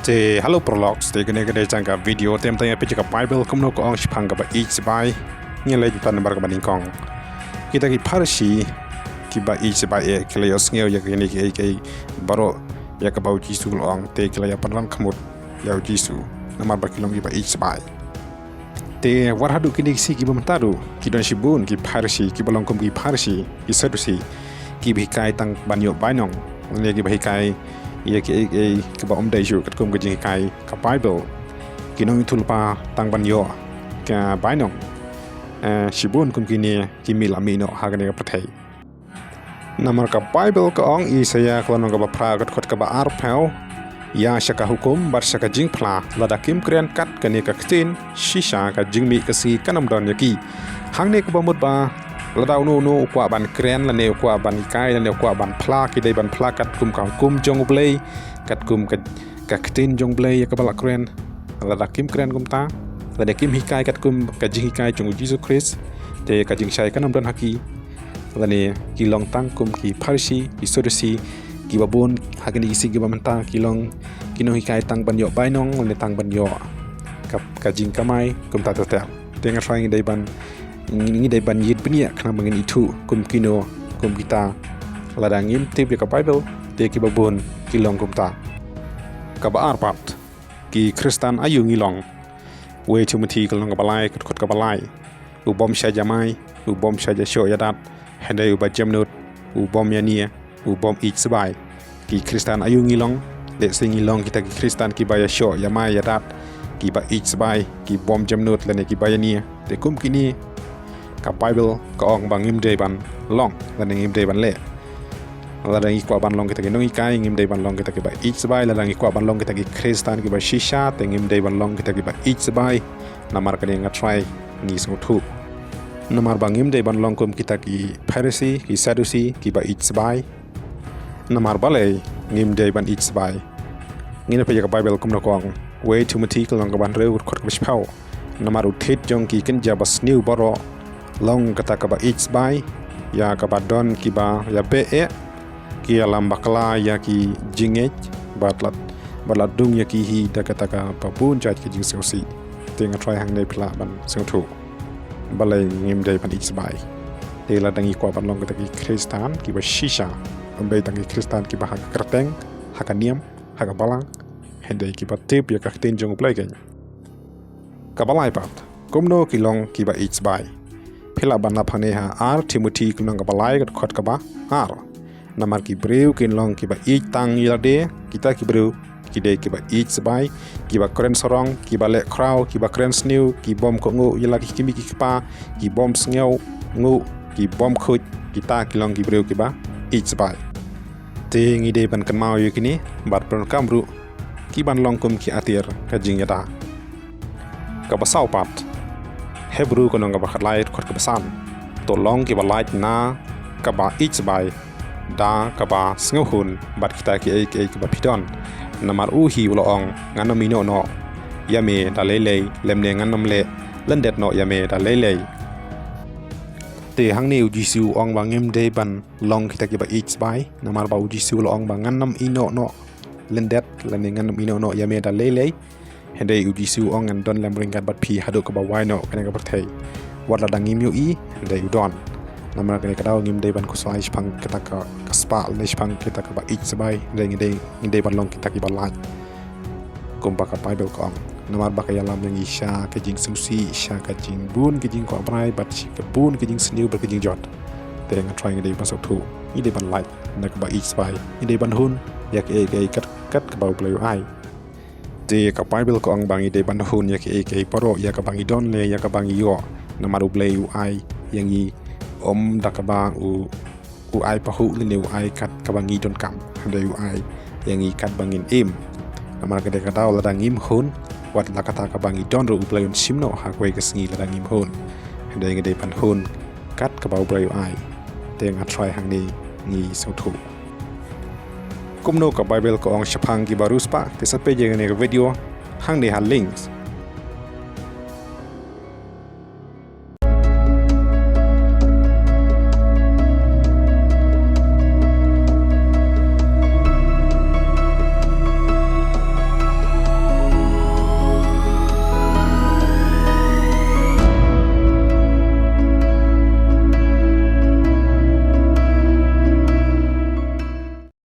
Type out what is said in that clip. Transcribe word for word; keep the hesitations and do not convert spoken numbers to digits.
Te hello paralok, te kane ka dei tang ka video, te mynta ïa peit ka Bible kumno ka ong shaphang kaba ïeit sbai. Ngi leit tang namar kaba nyngkong. Kita ki Pharisi kiba ïeit sbai eh, ki la ïohsngew ïa kine kiei kiei baroh ïa kaba u Jisu u la ong, te ki la ïa pynrang khmut ïa u Jisu namar ba ki long kiba ïeit sbai. Te wat haduh kine ki sngi kiba mynta ruh ki don shibun ki Pharisi, kiba long kum ki Pharisi, ki Sadusi, kiba hikai tang ban ïoh bainong, lane kiba hikai ïa kiei kiei kiba ym dei shuh katkum ka jinghikai ka Bible. Ki nongïathuhlypa tang ban ïoh ka bainong. Eh, shibun kum kine ki mih la mih noh ha kane ka pyrthei. Namar ka Bible ka ong, Isaïah ka lynnong kaba phra, ka dkhot kaba arphew: Ïa sha ka hukum bad sha ka jingphla, lada kim kren kat kane ka ktien, shisha ka jingmih ka sngi kan ym don ïa ki. Hangne kaba mut ba lada uno uno u kwah ban kren, lane u kwah ban hikai, lane u kwah ban phla, ki dei ban phla katkum ka hukum jong U Blei, katkum ka, ka ktien jong U Blei ïa kaba la kren. Lada kim kren kumta, lada kim hikai katkum ka jinghikai jong u Jisu Khrist, te ka jingshai kan ym don ha ki. Lane ki long tang kum ki Pharisi, ki Sadusi, kiba bun ha kine ki sngi kiba mynta ki long ki nonghikai tang ban ïoh bainong, lane tang ban ïoh ka, ka jingkamai kumta ter ter. Te nga thrang ngi dei ban, ngi, ngi dei ban ïit bniah khnang ba ngin ithuh kum kino, kum kita. Lada ngim tip ïa ka Bible, te kiba bun ki long kumta. Kaba ar pat, ki Khristan aïu ngi long? Wei Timothi ka lynnong kaba lai, ka dkhot kaba lai: U bym shait ïamai, u bym shait ïashoh ïadat, hynrei uba jemnud, u bym ïania, u bym ïeit sbai. Ki Khristan aïu ngi long? Lehse ngi long kita ki Khristan kiba ïashoh ïamai ïadat, kiba ïeit sbai, ki bym jemnud lane kiba ïania. Te kum kine ka Bible ka ong ba ngim dei ban long, lane ngim dei ban leh. Lada ngi kwah ban long kita ki nonghikai, ngim dei ban long kita kiba ïeit sbai. Lada ngi kwah ban long kita ki Khristan kiba shisha, te ngim dei ban long kita kiba ïeit sbai. Namar kane nga thrang ngi sngewthuh. Namar ba ngim dei ban long kum kita ki Pharisi, ki Sadusi, kiba ïeit sbai. Namar balei ngim dei ban ïeit sbai? Ngin ïa peit ïa ka Bible kumno ka ong. Wei Timothi ka lynnong kaba hynriew, ka dkhot kaba shiphew: Namar u thied jong ki kynja basniew baroh long kata kaba ïeit sbai, ïa kaba don kiba ïabeh eh, ki ïalam bakla ïa ki jingngeit, bad la, bad la dung ïa ki hi da kata kaba bun jait ka jingsngewsih. Te nga thrang hangne phi lah ban sngewthuh balei ngim dei ban ïeit sbai. Te lada ngi kwah ban long kita ki Khristan kiba shisha, ym dei tang ki Khristan kiba ha ka kyrteng, ha ka niam, ha ka balang, hynrei kiba tip ïa ka ktien jong U Blei kein. Kaba lai pat, kumno ki long kiba ïeit sbai? Phi lah ban lap hangne ha Ar Timothi ka lynnong kaba lai, ka dkhot kaba ar: Namar ki briew kin long kiba ïeit tang ïa lade, kita ki briew ki dei kiba ïeit sbai, kiba kren sarong, kiba leh khraw, kiba kren sniew, ki bym kohnguh ïa la ki kmie ki kpa, ki bym sngewnguh, ki bym khuid, kita ki long ki briew kiba ïeit sbai. Te ngi dei ban kynmaw ïa kine, bad pyndonkam ruh ki ban long kum ki atiar ka jingïada. Kaba saw pat, Hebru ka lynnong kaba khatlai, ka dkhot kaba san: To long kiba lait na kaba ïeit sbai da kaba sngewhun bad kita kiei kiei kiba phi don. Namar u hi u la ong, ngan ym ïehnoh noh ïa me da lei lei, lymne ngan ym leh lyndet noh ïa me da lei lei. Te hangne u Jisu u ong ba ngim dei ban long kita kiba ïeit sbai, namar ba u Jisu u la ong ba ngan ym ïehnoh noh lyndet, lane ngan ym ïehnoh noh ïa me da lei lei. Hynrei u Jisu u ong, ngan don lem ryngkat bad phi haduh kaba wai noh kane ka pyrthei. Wat lada ngim ïohi, hynrei u don. Namar kane ka daw ngim dei ban khuslai shaphang kita ka, ka spah, lane shaphang kita kaba ïeit sbai, hynrei ngi dei, ngi dei ban long kita kiba lait. Kumba ka Bible ka ong. Namar ba ka ïalam ïa ngi sha ka jingsngewsih, sha ka jingbun ka jingkwah brai, bad sha ka bun ka jingsniew bad ka jingjot. Te nga thrang ngi dei ban sngewthuh, ngi dei ban lait na kaba ïeit sbai, ngi dei ban hun ïa kiei kiei kat, kat kaba U Blei u ai. Te ka Bible ka ong ba ngi dei ban hun ïa kiei kiei baroh, ïa kaba ngi don lane ïa kaba ngi ïoh. Namar U Blei u ai ïa ngi ym da kaba u, u ai pahuh lane u ai kat kaba ngi donkam, hynrei u ai ïa ngi kat ba ngin im. Namar kata ka daw lada ngim hun wat la kata kaba ngi don ruh, U Blei un shim noh ha kawei ka sngi lada ngim hun. Hynrei ngi dei ban hun kat kaba U Blei u ai. Te nga thrang hangne ngi sngewthuh. Kumno ka Bible ka ong shaphang kiba riewspah? Te sa peit ïa kane ka video hangne ha link.